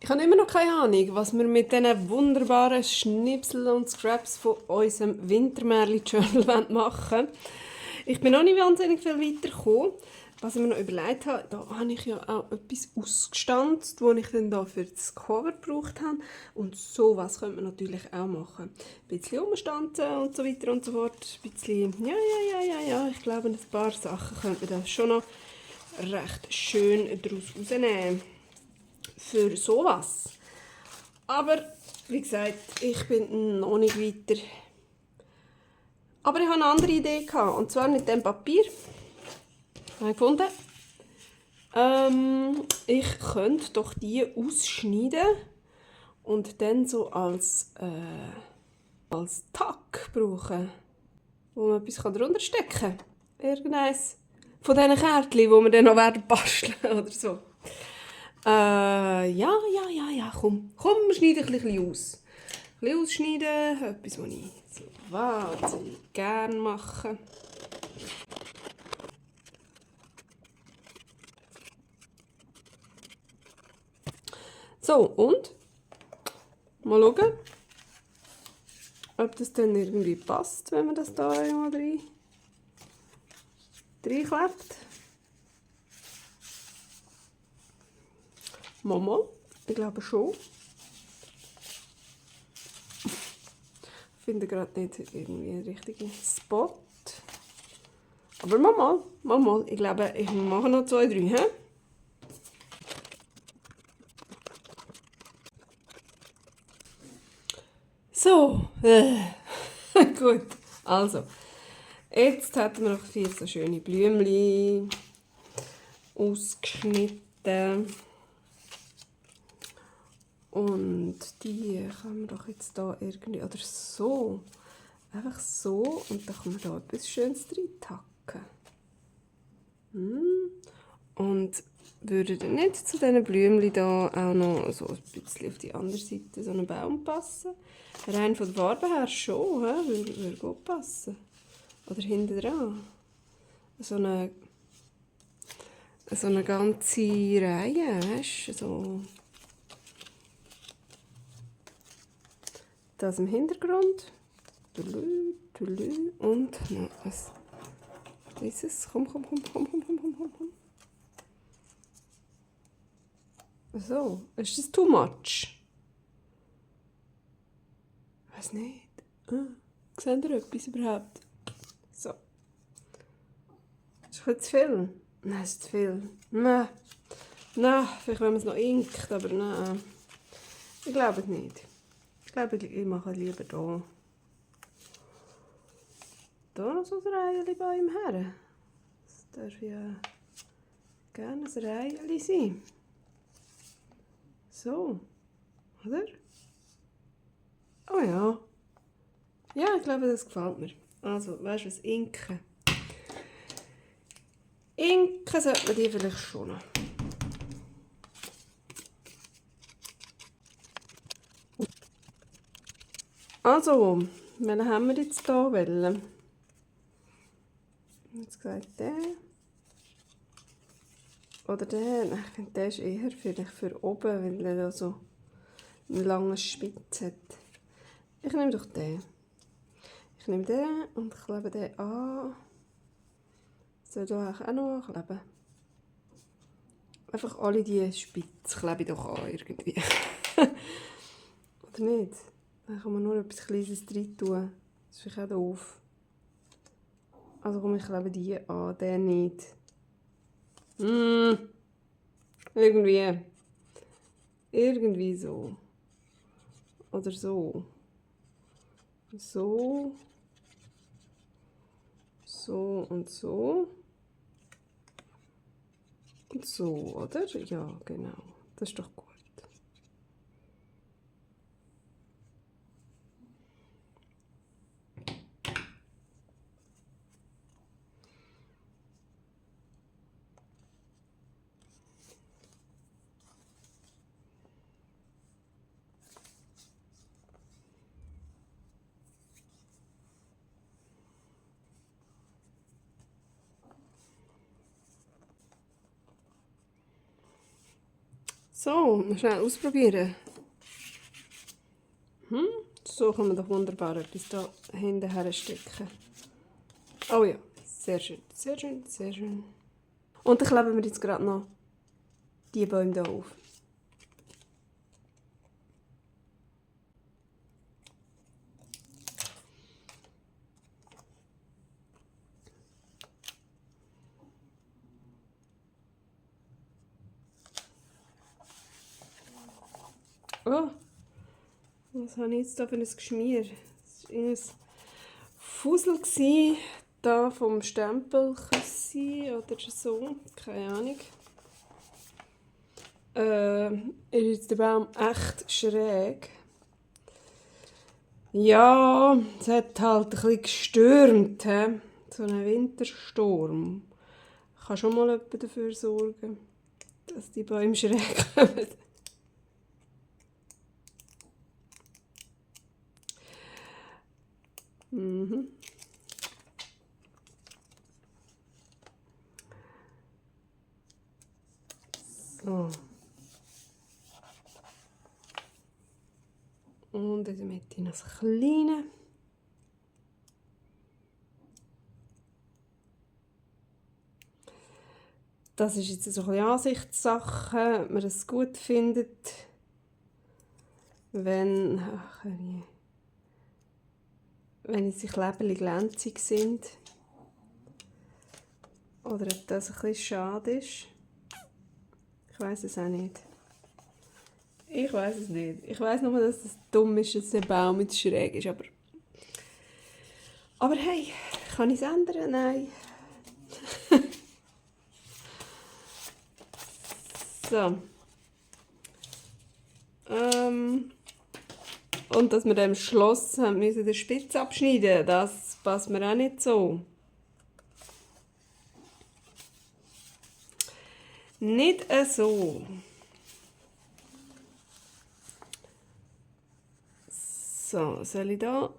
Ich habe immer noch keine Ahnung, was wir mit diesen wunderbaren Schnipsel und Scraps von unserem Wintermärli-Journal machen wollen. Ich bin noch nicht wahnsinnig viel weitergekommen. Was ich mir noch überlegt habe, da habe ich ja auch etwas ausgestanzt, das ich dann da für das Cover gebraucht habe. Und sowas könnte man natürlich auch machen. Ein bisschen umstanzen und so weiter und so fort. Ein bisschen, ja. Ich glaube, ein paar Sachen könnte man da schon noch recht schön daraus rausnehmen. Für sowas. Aber, wie gesagt, ich bin noch nicht weiter. Aber ich hatte eine andere Idee. Und zwar mit dem Papier. Habe ich gefunden. Ich könnte doch die ausschneiden und dann so als Tack brauchen, wo man etwas darunter stecken kann. Irgendeines von diesen Kärtchen, die wir dann noch basteln werden oder so. Ja, komm, wir schneiden ein bisschen aus. Ein bisschen ausschneiden, etwas, was ich so wahnsinnig gerne mache. So, und mal schauen, ob das dann irgendwie passt, wenn man das da einmal reinklebt. Mal, ich glaube schon. Ich finde gerade nicht irgendwie einen richtigen Spot. Aber mal. Ich glaube, ich mache noch 2, 3. He? So, gut. Also, jetzt hätten wir noch 4 so schöne Blümchen ausgeschnitten. Und die können wir doch jetzt da irgendwie, oder so, einfach so, und dann können wir da etwas Schönes reintacken. Und würde dann nicht zu diesen Blümchen da auch noch so ein bisschen auf die andere Seite so einen Baum passen? Rein von der Farbe her schon, würde gut passen. Oder hinten dran. So eine ganze Reihe, weißt du, so. Das im Hintergrund. Und noch was ist es? Komm. So, ist das too much? Ich weiß nicht. Seht ihr etwas überhaupt? So. Ist das zu viel? Nein, ist zu viel. Nein, vielleicht wenn man es noch inkt, aber nein. Ich glaube nicht. Ich glaube, ich mache lieber hier. Hier noch so ein Reihen bei ihm her. Das darf ja gerne ein Reihen sein. So, oder? Oh ja. Ja, ich glaube, das gefällt mir. Also, weißt du was? Inken. Inken sollte man die vielleicht schon noch. Also, welchen haben wir jetzt hier? Welchen? Jetzt gesagt, der. Oder der. Ich finde, der ist eher vielleicht für oben, weil er da so einen langen Spitz hat. Ich nehme doch den. Ich nehme den und klebe den an. Soll hier auch noch ankleben? Einfach alle diese Spitze klebe ich doch an irgendwie. Oder nicht? Dann kann man nur etwas Kleines rein tun. Das ist vielleicht auch doof. Also komm, ich klebe die an, den nicht. Irgendwie so. Oder so. So. So und so. Und so, oder? Ja, genau. Das ist doch gut. So, mal schnell ausprobieren. So kann man doch wunderbar etwas da hinten stecken. Oh ja, sehr schön, sehr schön, sehr schön. Und dann kleben wir jetzt gerade noch die Bäume hier auf. Oh, was habe ich jetzt da für ein Geschmier? Das war ein Fusel da vom Stempelküssi oder so, keine Ahnung. Ist jetzt der Baum echt schräg? Ja, es hat halt ein bisschen gestürmt, he? So ein Wintersturm. Ich kann schon mal jemand dafür sorgen, dass die Bäume schräg kommen. So. Und in der Mitte noch das Kleine. Das ist jetzt so ein bisschen Ansichtssache, ob man es gut findet, wenn sie Kleberli glänzig sind. Oder ob das ein bisschen schade ist. Ich weiß es auch nicht. Ich weiß es nicht. Ich weiß nur, dass es dumm ist, dass der Baum jetzt schräg ist. Aber hey, kann ich es ändern? Nein. So. Und dass wir dann am Schloss haben müssen den Spitz abschneiden, das passt mir auch nicht so. Nicht so. So, soll ich da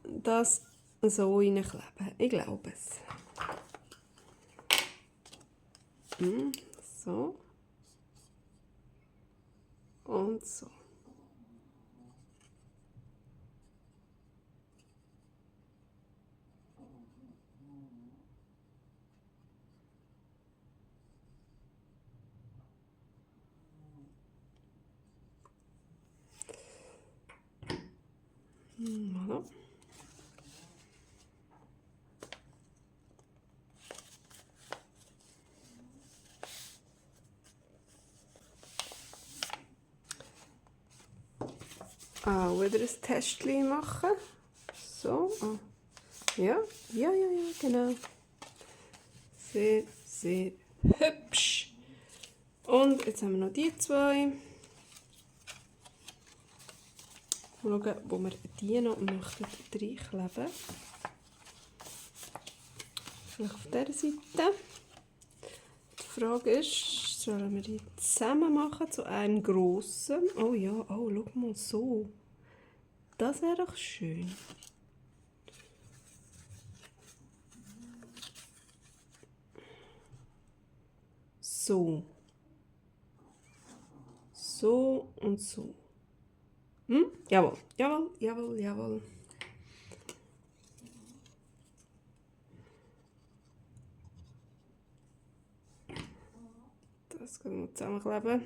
das so reinkleben? Ich glaube es. So. Und so. Voilà. Auch wieder ein Testchen machen. So. Ja, genau. Sehr, sehr hübsch. Und jetzt haben wir noch die zwei. Mal schauen, wo wir die noch reinkleben. Vielleicht auf dieser Seite. Die Frage ist, sollen wir die zusammen machen zu einem grossen? Oh ja, oh, schau mal so. Das wäre doch schön. So. So und so. Jawohl, jawohl, jawohl, jawohl. Das können wir zusammenkleben.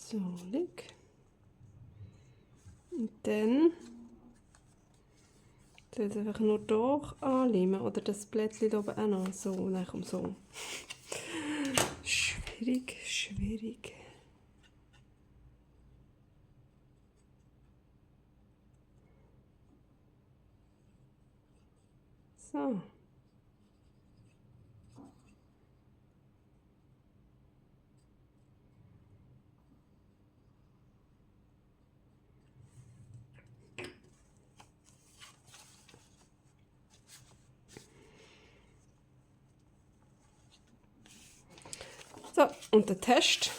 So, leg. Und dann jetzt einfach nur hier anlegen oder das Blättchen hier oben auch noch. So, nein, komm, so. Schwierig, schwierig. So. So, und der Test.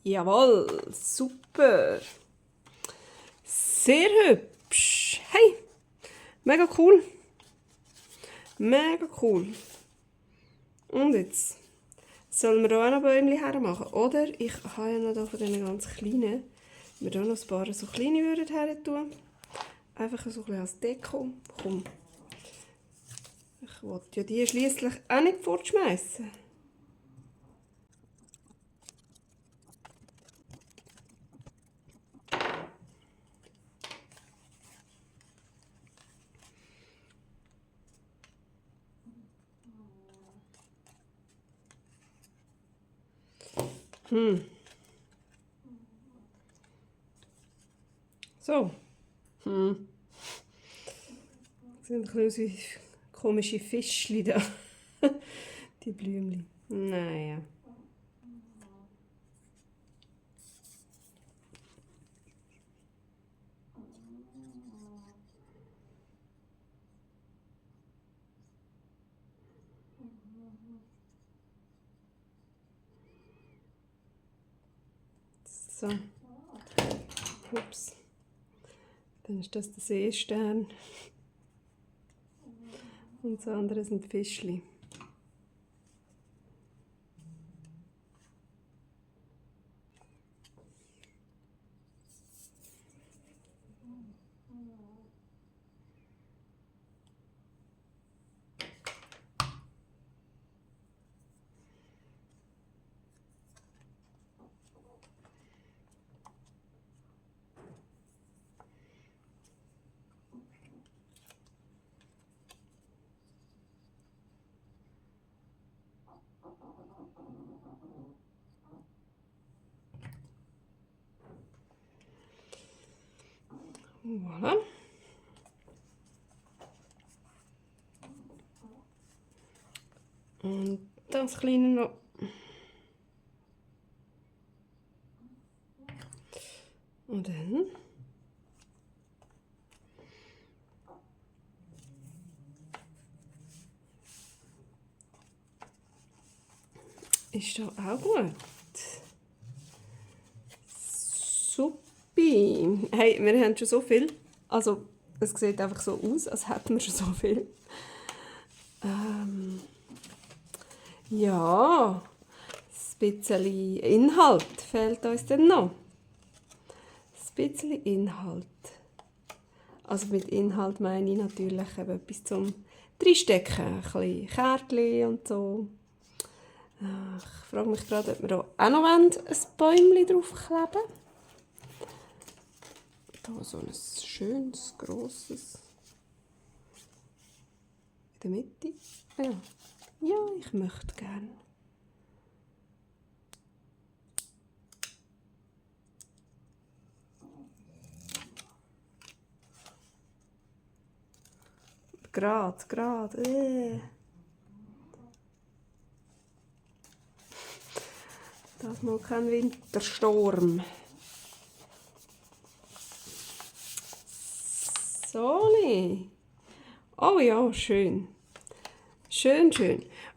Jawohl, super. Sehr hübsch. Hey, mega cool. Mega cool. Und jetzt sollen wir hier auch noch Bäumchen hermachen. Oder ich habe ja noch hier von diesen ganz kleinen, wenn wir hier noch ein paar so kleine würden her tun. Einfach so ein bisschen als Deko. Komm. Ich wollte ja die schliesslich auch nicht fortschmeißen. So. Das sind ein bisschen komische Fischchen da. Die Blümchen. Naja. So. Ups. Dann ist das der Seestern. Und das andere sind Fischli. Voilà. Und das kleine noch. Und dann ist da auch gut. Supi. Hey, wir haben schon so viel. Also, es sieht einfach so aus, als hätten wir schon so viel. Ja, ein bisschen Inhalt fehlt uns dann noch. Ein bisschen Inhalt. Also mit Inhalt meine ich natürlich eben etwas zum Reinstecken. Ein bisschen Kärtchen und so. Ich frage mich gerade, ob wir hier auch noch ein Bäumchen draufkleben wollen. Hier so ein schönes, grosses. In der Mitte. Ja. Ja, ich möchte gerne. Gerade. Das mal kein Wintersturm. Soli. Oh ja, schön. Schön.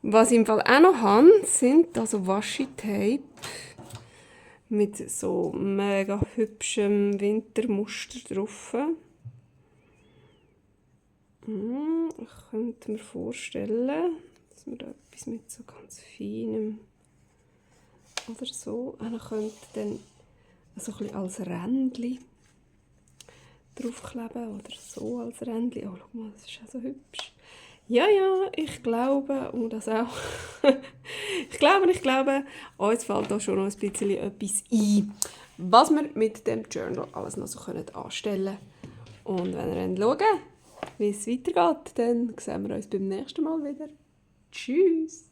Was ich im Fall auch noch habe, sind also Washi-Tape mit so mega hübschem Wintermuster drauf. Ich könnte mir vorstellen, dass wir da etwas mit so ganz feinem oder so könnte dann so ein bisschen als Rändchen draufkleben oder so als Rändchen. Oh, schau mal, das ist auch so hübsch. Ja, ich glaube, und das auch. ich glaube, uns fällt da schon noch ein bisschen etwas ein, was wir mit dem Journal alles noch so anstellen können. Und wenn ihr schauen, wie es weitergeht, dann sehen wir uns beim nächsten Mal wieder. Tschüss!